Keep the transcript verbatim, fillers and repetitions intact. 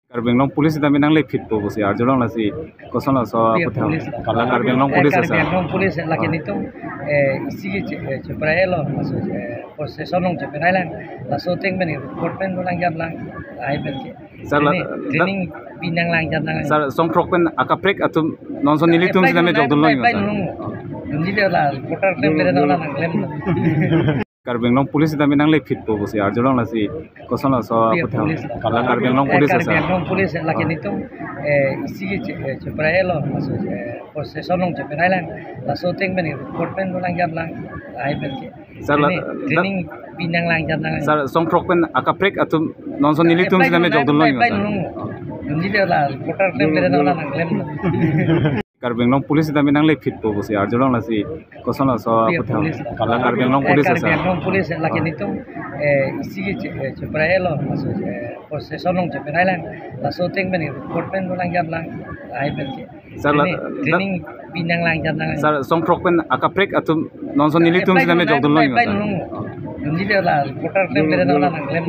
Karbi Anglong Police sitame nanglephitpo pusi arjulong, lasi koson laso Karbi aphuthak Police. Kala Karbi Anglong Eh, Police Karbi asa. Anglong Police lake Ah. nelitum, eh, isi ke che-, eh, cheprai lo, maksud, eh, possession along cheprai lang, laso ateng pen report pen dolang jat lang, ai pen ke. Sir, la-, training, la-, training pinang lang jat lang. Sir, song throk pen akaprek atum non ason nelitum Apply sitame nang, jokdun lo apply nang, sir. nang. Dunji de la, reporter klem bere dolang nang klem. Karbi Anglong Police sitame nanglephitpo pusi arjulong, lasi koson laso Karbi aphuthak Police. Kala Karbi Anglong Eh, Police Karbi asa. Anglong Police lake Ah. nelitum, eh, isi ke che-, eh, cheprai lo, maksud, eh, possession along cheprai lang, laso ateng pen report pen dolang jat lang, ai pen ke. Sir, la-, training, la-, training pinang lang jat lang. Sir, song throk pen akaprek atum non ason nelitum Apply sitame nang, jokdun lo apply nang, sir. nang. Dunji de la, reporter klem bere dolang nang klem. Karbi Anglong Police sitame nanglephitpo pusi arjulong, lasi koson laso Karbi aphuthak Police. Kala Karbi Anglong Eh, Police Karbi asa. Anglong Police lake Ah. nelitum, eh, isi ke che-, eh, cheprai lo, maksud, eh, possession along cheprai lang, laso ateng pen report pen dolang jat lang, ai pen ke. Sir, la-, training, la-, training pinang lang jat lang. Sir, song throk pen akaprek atum non ason nelitum Apply sitame nang, jokdun lo apply nang, sir. nang. Dunji de la, reporter klem bere dolang nang klem.